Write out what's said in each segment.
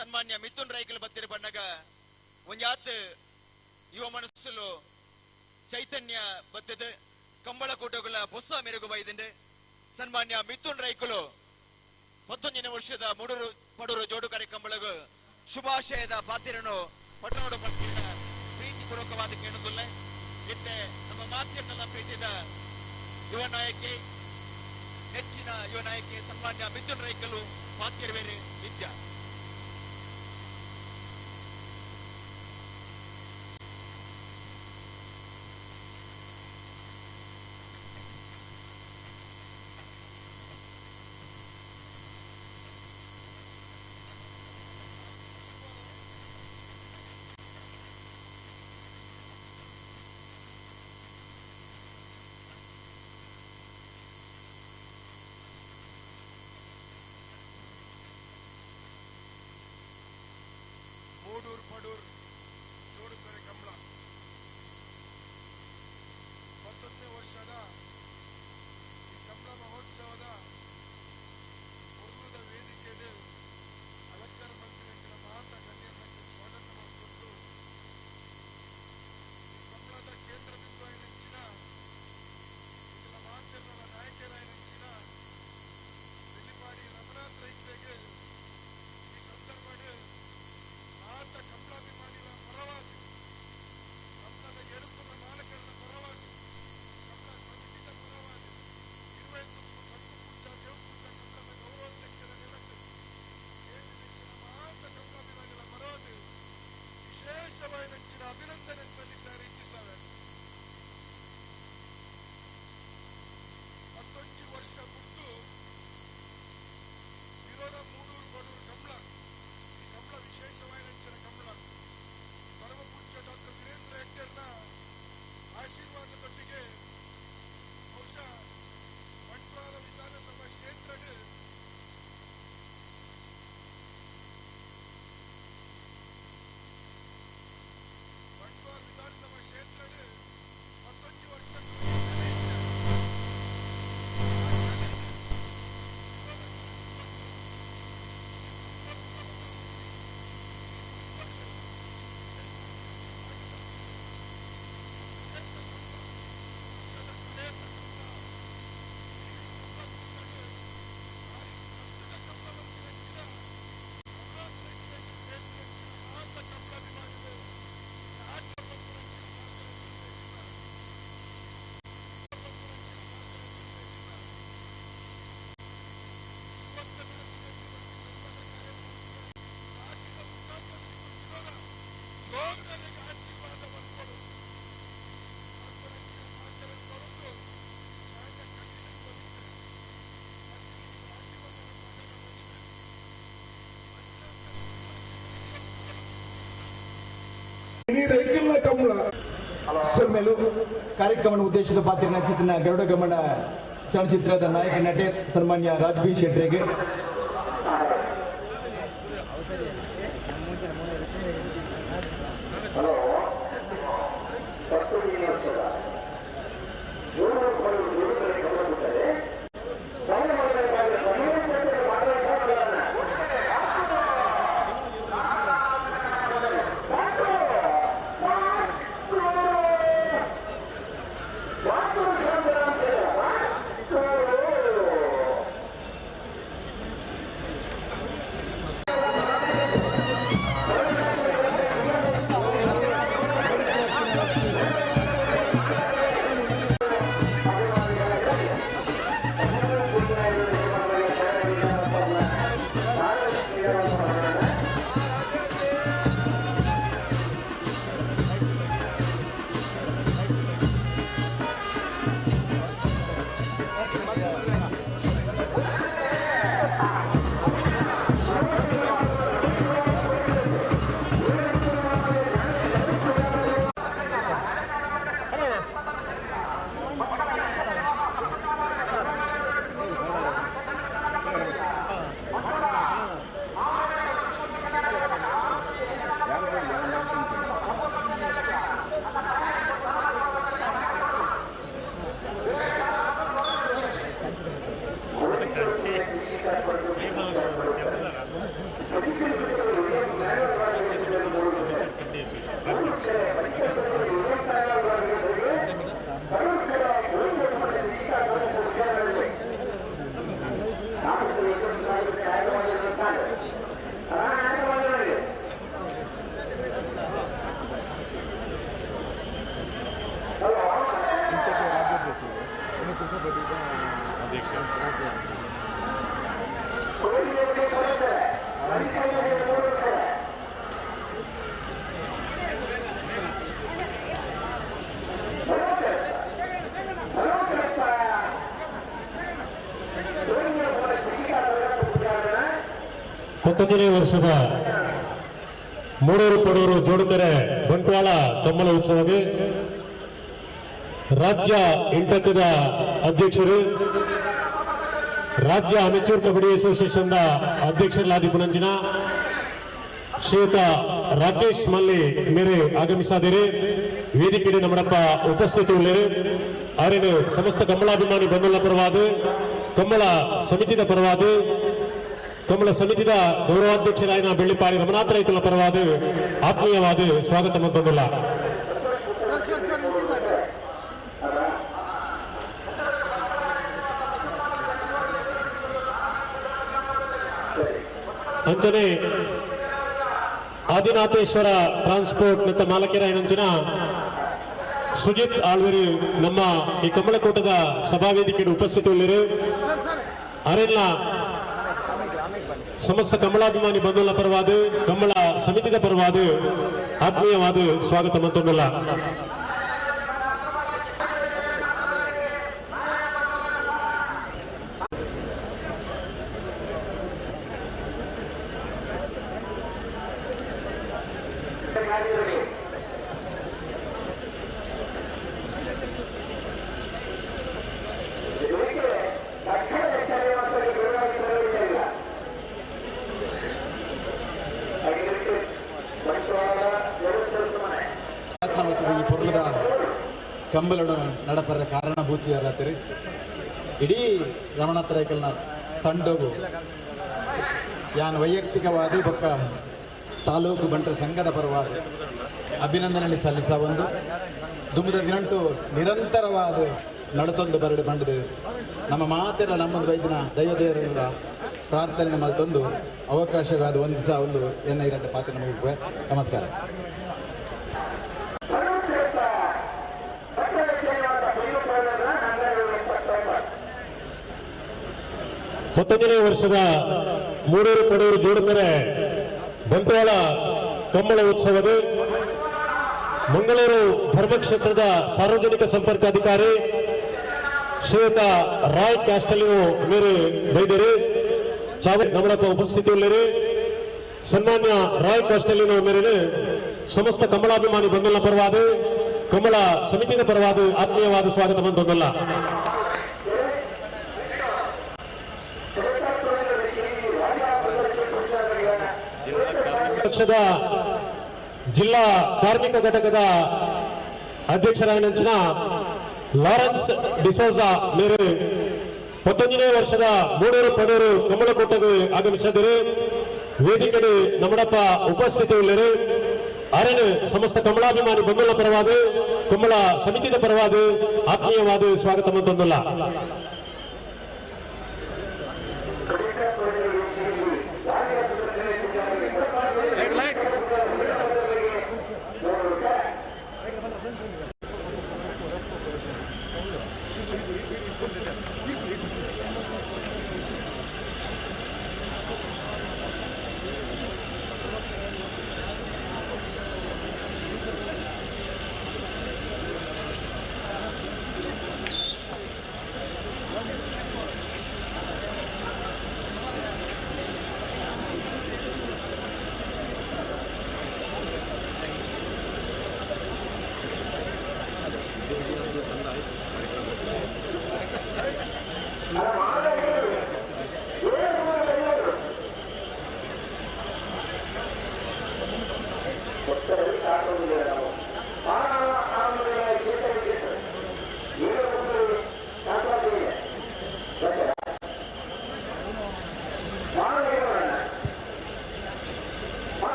ಸನ್ಮಾನ್ಯ ಮಿಥುನ್ ರೈಕಲ್ ಬತ್ತಿರ ಬಣ್ಣಗ ಒಂಜಾತ್ ಯುವ ಮನಸ್ಸುಲು ಚೈತನ್ಯ ಬತ್ತದ ಕಂಬಳ ಕೂಟಗಳ ಹೊಸ ಮೆರುಗು ಬೈದಿಂಡೆ ಸನ್ಮಾನ್ಯ ಮಿಥುನ್ ರೈಕುಲು 19 ವರ್ಷದ ಮೂಡೂರು ಪಡೂರು ಜೋಡುಕರೆ ಕಂಬಳಗು ಶುಭಾಶಯದ ಪಾತಿರನು ಪಟ್ಟಣೋಡು ಪಟ್ಟಿನ ಪ್ರೀತಿಪೂರ್ವಕವಾದ ಕೇಳುತ್ತಿಲ್ಲ. ಇತ್ತೆ ನಮ್ಮ ಮಾತಿಯನ್ನೆಲ್ಲ ಪ್ರೀತಿದ ಯುವ ನಾಯಕಿ, ನೆಚ್ಚಿನ ಯುವ ನಾಯಕಿ ಸನ್ಮಾನ್ಯ ಮಿಥುನ್ ರೈಕಲು ಪಾತಿರುವೇರು ಇಜ್ಜ. ಮೂಡೂರು ಪಡೂರ್ ಜೋಡುಕರೆ ಕಂಬಳ 19ನೇ ವರ್ಷದ ಈ ಕಂಬಳ ಮಹೋತ್ಸವದ ಪೂರ್ವದ ವೇದಿಕೆಯಲ್ಲಿ ಅಲಂಕಾರ ಮಂತ್ರಿಗಳ ಮಾತಾ ಗಣ್ಯರನ್ನು ಸ್ವಾಗತ ಮಾಡಿಕೊಂಡು ಈ ಕಂಬಳದ ಕೇಂದ್ರ ಬಿಂದು ಐನಂಚಿನ ಇದರ ಮಾತಿನ ನಾಯಕರಾಯನಂಚಿನ ಬೆಳ್ಳಿಪಾಡಿ ರಮನಾಥ್ ರೈತರಿಗೆ ಈ ಸಂದರ್ಭ ಆತ ಕಂಬಳಾಭಿಮಾನಿಗಳ ಪರವಾಗಿ, ಕಂಬಳದ ಎರುಕುನ ಮಾಲಕರ ಪರವಾಗಿ, ಕಂಬಳ ಸಮಿತಿಯ ಪರವಾಗಿ, ಇರುವೈತುಪ್ಪು ಸಂಕುಪೂಜ ದೇವಪೂಜ ಕಂಬಳದ ಗೌರವಾಧ್ಯಕ್ಷರ ನೆಲಕ್ಕೆ ಸೇರಿದ ಮಾತ ಕಂಬಳಾಭಿಮಾನಿಗಳ ಪರವಾಗಿ ವಿಶೇಷವಾದ ಅಭಿನಂದನೆ ಸಲ್ಲಿಸಲು ಇಚ್ಛಿಸುವೆ. 19 ವರ್ಷ ಬಿಟ್ಟು ವಿರೋಧ ಮೂಡೂರು ಬಡೂರು ಕಂಬಳ, ಈ ಕಂಬಳ ವಿಶೇಷವಾದ ಕಂಬಳ ಪರಮ ಪೂಜ್ಯ ಡಾಕ್ಟರ್ ವೀರೇಂದ್ರ ಹೆಗ್ಡೆರ್ನ ಆಶೀರ್ವಾದದೊಟ್ಟಿಗೆ ಬಹುಶಃ ಬಂಟ್ವಾಳ ವಿಧಾನಸಭಾ ಕ್ಷೇತ್ರದ ಬಂಟ್ವಾಳ ವಿಧಾನಸಭಾ ಕ್ಷೇತ್ರದ 19 ವರ್ಷ ಸೊಮ್ಮೆಲು ಕಾರ್ಯಕ್ರಮದ ಉದ್ದೇಶದ ಪಾತ್ರ ನಚಿತನ ಗರುಡ ಗಮನ ಚಲನಚಿತ್ರದ ನಾಯಕ ನಟೆ ಸನ್ಮಾನ್ಯ ರಾಜ್ ಬಿ ಶೆಟ್ಟರಿಗೆ ರಾಜ್ಯಾಧ್ಯಕ್ಷ 19ನೇ ವರ್ಷದ ಮೂಡೂರು ಪಡೂರು ಜೋಡುಕೆರೆ ಬಂಟ್ವಾಳ ಕಂಬಳ ಉತ್ಸವಕ್ಕೆ ರಾಜ್ಯ ಇಂಟಕದ ಅಧ್ಯಕ್ಷರು, ರಾಜ್ಯ ಅಮೆಚೂರ್ ಕಬಡ್ಡಿ ಅಸೋಸಿಯೇಷನ್ ಅಧ್ಯಕ್ಷರಾದ ಪುನಂಜಿನ ಶ್ರೀಯುತ ರಾಕೇಶ್ ಮಲ್ಲಿ ಮೇರೆ ಆಗಮಿಸಾದಿರಿ. ವೇದಿಕೆಡೆ ನಮ್ಮಡಪ್ಪ ಉಪಸ್ಥಿತಿ ಉಳ್ಳೇರು. ಆರೇನು ಸಮಸ್ತ ಕಂಬಳಾಭಿಮಾನಿ ಬಂಧುಗಳ ಪರವಾದ, ಕಂಬಳ ಸಮಿತಿದ ಪರವಾದ, ಕಂಬಳ ಸಮಿತಿದ ಗೌರವಾಧ್ಯಕ್ಷರಾಯನ ಬೆಳ್ಳಿಪಾಡಿ ರಮನಾಥ ರೈತುల ಪರವಾದ ಆತ್ಮೀಯವಾದ ಸ್ವಾಗತ ಮತ್ತೊಂದಿಲ್ಲ. ಅಂಚನೆ ಆದಿನಾಥೇಶ್ವರ ಟ್ರಾನ್ಸ್ಪೋರ್ಟ್ ನಿತ್ತ ಮಾಲಕರಾಯನಂಚಿನ ಸುಜಿತ್ ಆಳ್ವೇರು ನಮ್ಮ ಈ ಕಂಬಳಕೋಟದ ಸಭಾವೇದಿಕೆ ಉಪಸ್ಥಿತಿ ಉಳ್ಳರು. ಅರೆಲ್ಲ ಸಮಸ್ತ ಕಮಲಾಭಿಮಾನಿ ಬಂಧುಗಳ ಪರವಾದ, ಕಂಬಳ ಸಮಿತಿದ ಪರವಾದ ಆತ್ಮೀಯವಾದ ಸ್ವಾಗತ ಮತ್ತೊಂದಿಲ್ಲ. ಈ ಪೊರ್ಲದ ಕಂಬಲಡು ನಡಪರ ಕಾರಣಭೂತಿಯರಾತಿರಿ ಇಡೀ ರಮಣಾಥರಾಯಕಲ್ನ ತಂಡಗು ಯಾನ್ ವೈಯಕ್ತಿಕವಾದ ಬೊಕ್ಕ ತಾಲೂಕು ಬಂಟರ ಸಂಘದ ಪರವಾದ ಅಭಿನಂದನೆ ಸಲ್ಲಿಸ ಒಂದು ದುಮ್ಮದ ದಿನಂಟು ನಿರಂತರವಾದ ನಡತೊಂದು ಬರಡು ಬಂಡದು ನಮ್ಮ ಮಾತೆಲ್ಲ ನಮ್ಮೊಂದು ವೈದ್ಯನ ದೈವದೇವರ ಪ್ರಾರ್ಥನೆ ಮಲ್ತೊಂದು ಅವಕಾಶವಾದ ಒಂದು ಸಹ ಒಂದು ಎನ್ನ ಎರಡು ಪಾತ್ರ ನಮಗೆ. ನಮಸ್ಕಾರ. 19ನೇ ವರ್ಷದ ಮೂಡೂರು ಪಡೂರು ಜೋಡುಕೆರೆ ಬಂಟ್ವಾಳ ಕಂಬಳ ಉತ್ಸವದ ಮಂಗಳೂರು ಧರ್ಮಕ್ಷೇತ್ರದ ಸಾರ್ವಜನಿಕ ಸಂಪರ್ಕ ಅಧಿಕಾರಿ ಶ್ರೀಯುತ ರಾಯ್ ಕ್ಯಾಸ್ಟಲಿನೋ ಮೇರೆ ಬೈದರು ಚಾವ ನಮ್ಮಡಪ್ಪ ಉಪಸ್ಥಿತಿ ಉಳ್ಳರು. ಸನ್ಮಾನ್ಯ ರಾಯ್ ಕ್ಯಾಸ್ಟಲಿನೋ ಮೇರೆ ಸಮಸ್ತ ಕಂಬಳಾಭಿಮಾನಿ ಬಂಧುಗಳ ಪರವಾದ, ಕಂಬಳ ಸಮಿತಿಯ ಪರವಾದ ಆತ್ಮೀಯವಾದ ಸ್ವಾಗತ ಬಂದೊಂದಲ್ಲ. ಪಕ್ಷದ ಜಿಲ್ಲಾ ಕಾರ್ಮಿಕ ಘಟಕದ ಅಧ್ಯಕ್ಷರಾಗಿನ ಲಾರೆನ್ಸ್ ಡಿಸೋಜಾ ಮೇರೆ 19ನೇ ವರ್ಷದ ಮೂಡೂರು ಪಡೂರು ಕಂಬಳಕೋಟೆಗೆ ಆಗಮಿಸಿದರು. ವೇದಿಕೆಡೆ ನಮ್ಮಡಪ್ಪ ಉಪಸ್ಥಿತಿ ಉಳ್ಳರು. ಅರಣ್ಯ ಸಮಸ್ತ ಕಮಲಾಭಿಮಾನಿ ಬಂಧುಗಳ ಪರವಾದ, ಕಂಬಳ ಸಮಿತಿಯ ಪರವಾದ ಆತ್ಮೀಯವಾದ ಸ್ವಾಗತ ಮತ್ತೊಂದಲ್ಲ.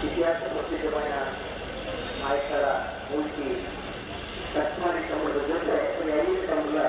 ఇతిహాస ప్రసిద్ధమైన ఆ యొక్క మూర్తి కస్మాని తమ్ముడు జొతే ఐదు తమ్ముల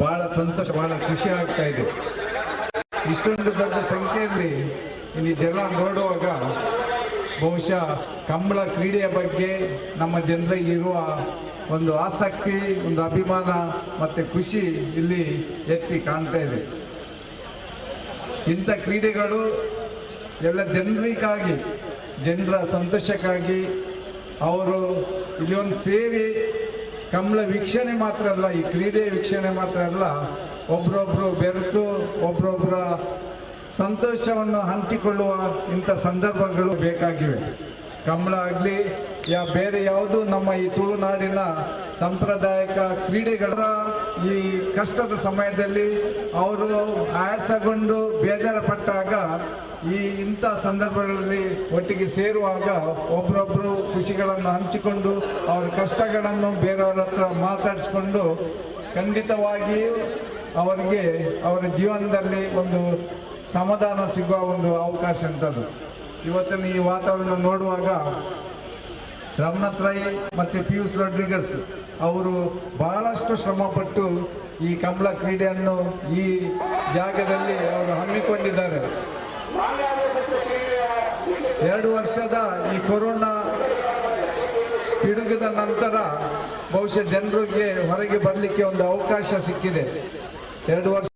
ಬಹಳ ಸಂತೋಷ, ಬಹಳ ಖುಷಿ ಆಗ್ತಾ ಇದೆ. ಇಷ್ಟೊಂದು ದೊಡ್ಡ ಸಂಖ್ಯೆಯಲ್ಲಿ ಇಲ್ಲಿ ಜನ ನೋಡುವಾಗ ಬಹುಶಃ ಕಂಬಳ ಕ್ರೀಡೆಯ ಬಗ್ಗೆ ನಮ್ಮ ಜನರಿಗೆ ಇರುವ ಒಂದು ಆಸಕ್ತಿ, ಒಂದು ಅಭಿಮಾನ ಮತ್ತು ಖುಷಿ ಇಲ್ಲಿ ಎತ್ತಿ ಕಾಣ್ತಾ ಇದೆ. ಇಂಥ ಕ್ರೀಡೆಗಳು ಎಲ್ಲ ಜನರಿಗಾಗಿ, ಜನರ ಸಂತೋಷಕ್ಕಾಗಿ ಅವರು ಇಲ್ಲಿ ಒಂದು ಸೇರಿ ಕಂಬಳ ವೀಕ್ಷಣೆ ಮಾತ್ರ ಅಲ್ಲ, ಈ ಕ್ರೀಡೆ ವೀಕ್ಷಣೆ ಮಾತ್ರ ಅಲ್ಲ, ಒಬ್ರೊಬ್ಬರು ಬೆರೆತು ಒಬ್ರೊಬ್ಬರ ಸಂತೋಷವನ್ನು ಹಂಚಿಕೊಳ್ಳುವ ಇಂಥ ಸಂದರ್ಭಗಳು ಬೇಕಾಗಿವೆ. ಕಂಬಳ ಆಗಲಿ ಯಾ ಬೇರೆ ಯಾವುದು ನಮ್ಮ ಈ ತುಳುನಾಡಿನ ಸಾಂಪ್ರದಾಯಿಕ ಕ್ರೀಡೆಗಳ ಈ ಕಷ್ಟದ ಸಮಯದಲ್ಲಿ ಅವರು ಆಯಾಸಗೊಂಡು ಬೇಜಾರು ಪಟ್ಟಾಗ ಈ ಇಂಥ ಸಂದರ್ಭಗಳಲ್ಲಿ ಒಟ್ಟಿಗೆ ಸೇರುವಾಗ ಒಬ್ಬರೊಬ್ಬರು ಖುಷಿಗಳನ್ನು ಹಂಚಿಕೊಂಡು ಅವರ ಕಷ್ಟಗಳನ್ನು ಬೇರೆಯವರ ಹತ್ರ ಮಾತಾಡಿಸ್ಕೊಂಡು ಖಂಡಿತವಾಗಿಯೂ ಅವರಿಗೆ ಅವರ ಜೀವನದಲ್ಲಿ ಒಂದು ಸಮಾಧಾನ ಸಿಗುವ ಒಂದು ಅವಕಾಶ ಅಂತದ್ದು. ಇವತ್ತಿನ ಈ ವಾತಾವರಣ ನೋಡುವಾಗ ರಮನಾಥ್ ರೈ ಮತ್ತು ಪಿಯೂಷ್ ರೋಡ್ರಿಗಸ್ ಅವರು ಬಹಳಷ್ಟು ಶ್ರಮಪಟ್ಟು ಈ ಕಂಬಳ ಕ್ರೀಡೆಯನ್ನು ಈ ಜಾಗದಲ್ಲಿ ಅವರು ಹಮ್ಮಿಕೊಂಡಿದ್ದಾರೆ. 2 ವರ್ಷದ ಈ ಕೊರೋನಾ ಪಿಡುಗಿದ ನಂತರ ಬಹುಶಃ ಜನರಿಗೆ ಹೊರಗೆ ಬರಲಿಕ್ಕೆ ಒಂದು ಅವಕಾಶ ಸಿಕ್ಕಿದೆ. 2 ವರ್ಷ